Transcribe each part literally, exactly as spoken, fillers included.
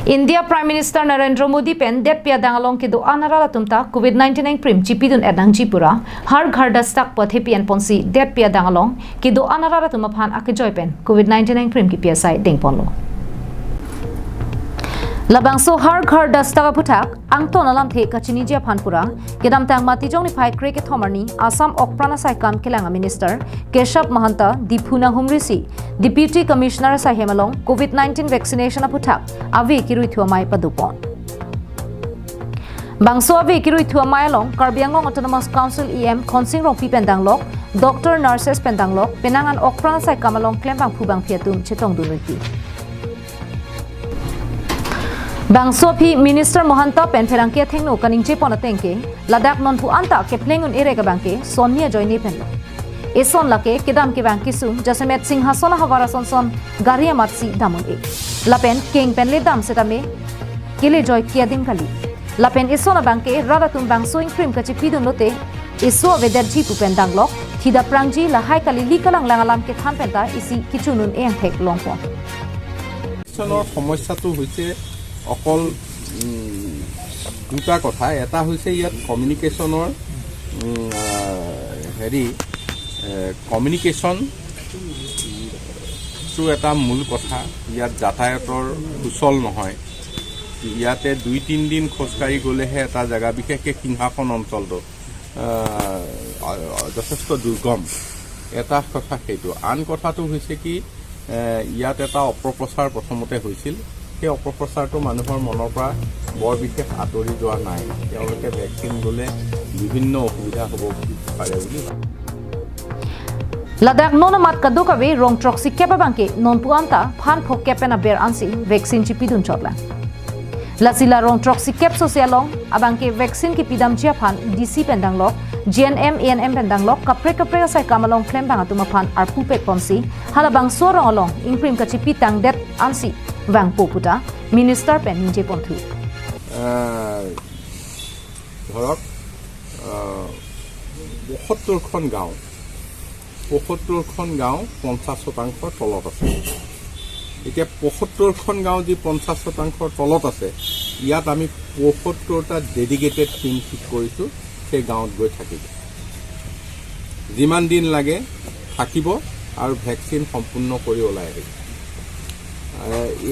India Prime Minister Narendra Modi pen detpi adang along kedo-an arat atum ta Covid nineteen engprim chipidun-et nangji pura Har Ghar Dastak pu athepi enponsi detpi adang along kedo-an arat atum aphan akejoi pen Covid nineteen engprim kipi asai dengponlo. Labangso Har Ghar Dastak aphuthak angton alamthe kachiniji aphan pura kedamtang Matijong niphai kre-kethom arni Assam Okpran Asaikam Kelang a Minister Keshab Mahanta Diphu nanghumrisi Deputy Commissioner asaihem along Covid nineteen vaccination aphuthak ave kiruithu amei padopon. Bangso ave kiruithu amei along Karbi Anglong Autonomous Council E M Khonsing Rongpi pen danglok, doctor, nurses pen danglok, penang an Okpran Asaikam along klembangphu bangphi atum chetongdun ruipi. Bangso aphi Minister Mahanta pen pherangke athengno kaningjepon ateng ke, ladak nonpu anta kepleng un-e rek abang ke sonni ajoine pen lo. Eson lake kedam kevang kesung jasemet Singhason ahavar asonson gari amatsi dam un-e. Lapen keng pen le dam setame kelejoi ke adim kali. Lapen eson abang ke rat atum bangso engprim kachipidun lote eso avedetji pu pen danglok, thidam prangji lahai kalili kalanglang alam kethan penta isi kichunun-e angthek longpon. Vaccination-ৰ সমস্যাটো হৈছে অকল, উম, দুটা কথা। এটা হৈছে ইয়াত কমিউনিকেশ্যনৰ, উম, আহ, হেৰি, এ, কমিউনিকেশ্যনটো এটা মূল কথা। ইয়াত যাতায়াতৰ সুচল নহয়। ইয়াতে দুই তিনিদিন খোজকাঢ়ি গ'লেহে এটা জেগা, বিশেষকৈ সিংহাসন অঞ্চলটো, আহ, যথেষ্ট দুৰ্গম। এটা কথা সেইটো। আন কথাটো হৈছে কি, এ, ইয়াত এটা অপপ্ৰচাৰ প্ৰথমতে হৈছিল। সেই অপপ্ৰচাৰটো মানুহৰ মনৰ পৰা বৰ বিশেষ আঁতৰি যোৱা নাই। তেওঁলোকে ভেকচিন ল'লে বিভিন্ন অসুবিধা হ'ব পাৰে বুলি। Ladak non amat kadokave rong throksi kep abang ke nonpu anta phan phokep pen aber ansi vaccine chipidun chotlang. Lasi la rong throksi kep sose along abang ke vaccine kipidamji aphan D C pen danglok, G N M, A N M pen danglok, kaprek kaprek asaikam along klembang atum aphan arpupek ponsi, halabangso arong along engprim kachipi tangdet ansi vangpo puta Minister pen ningjeponthu. আহ, ধৰক, আহ, পঁয়সত্তৰখন গাঁও, পঁয়সত্তৰখন গাঁও পঞ্চাশ শতাংশৰ তলত আছে। এতিয়া পঁয়সত্তৰখন গাঁও যি পঞ্চাশ শতাংশৰ তলত আছে, ইয়াত আমি পঁয়সত্তৰটা ডেডিকেটেড টিম ঠিক কৰিছোঁ, সেই গাঁৱত গৈ থাকিব। যিমান দিন লাগে থাকিব আৰু ভেকচিন সম্পূৰ্ণ কৰি ওলাই আহিব। এ,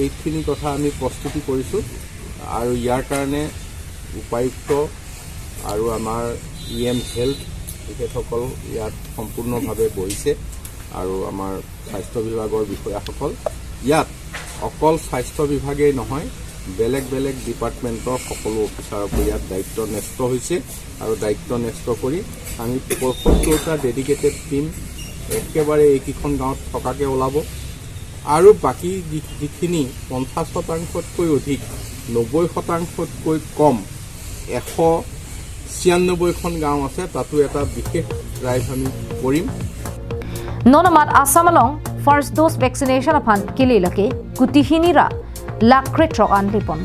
এইখিনি কথা আমি প্ৰস্তুতি কৰিছোঁ আৰু ইয়াৰ কাৰণে উপায়ুক্ত আৰু আমাৰ ই এম হেল্থ তেখেতসকল ইয়াত সম্পূৰ্ণভাৱে বহিছে আৰু আমাৰ স্বাস্থ্য বিভাগৰ বিষয়াসকল ইয়াত অকল স্বাস্থ্য বিভাগেই নহয়, বেলেগ বেলেগ ডিপাৰ্টমেণ্টৰ সকলো অফিচাৰকো ইয়াত দায়িত্ব ন্যস্ত হৈছে আৰু দায়িত্ব ন্যস্ত কৰি আমি পঁয়সত্তৰটা ডেডিকেটেড টিম একেবাৰে এইকেইখন গাঁৱত থকাকে ওলাব আৰু বাকী যি-, যিখিনি পঞ্চাশ শতাংশতকৈ অধিক, নব্বৈ শতাংশতকৈ কম, এশ ছিয়ান্নব্বৈখন গাঁও আছে, তাতো এটা বিশেষ ড্ৰাইভ আমি কৰিম। Non amat Assam along first dose vaccination aphan kele lake kuti hini ra lakh krethrok an lepon.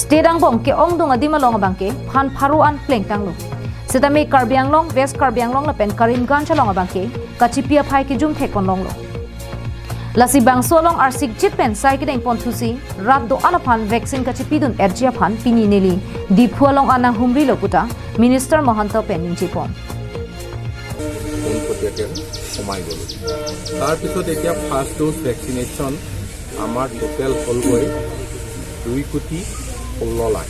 State angbong ke-ongdung adim along abang ke phan pharo an plengtanglo. Setame Karbi Anglong, West Karbi Anglong lapen Karimganj along abang ke kachipi aphai kijum thekpon longlo. Lasi bangso along arsikjit pen sai kedengponthusi rat do-an aphan vaccine kachipidun-etji aphan pini neli Diphu along an nanghumrilo puta Minister Mahanta pen ningjepon. পোনপটীয়াকৈ সোমাই গ'লো। তাৰপিছত এতিয়া first dose vaccination আমাৰ টোটেল হ'লগৈ দুই কোটি ষোল্ল লাখ।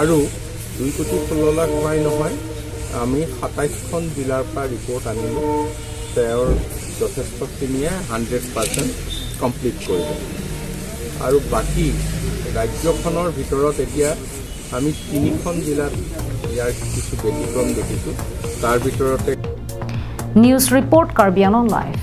আৰু দুই কোটি ষোল্ল লাখ হোৱাই নহয়, আমি সাতাইছখন জিলাৰ পৰা ৰিপৰ্ট আনিলোঁ, তেওঁৰ যথেষ্টখিনিয়ে হাণ্ড্ৰেড পাৰ্চেণ্ট কমপ্লিট কৰিব। আৰু বাকী ৰাজ্যখনৰ ভিতৰত এতিয়া আমি তিনিখন জিলাত ইয়াৰ কিছু ব্যতিক্ৰম দেখিছোঁ। তাৰ ভিতৰতে News report, Karbi Anglong Live.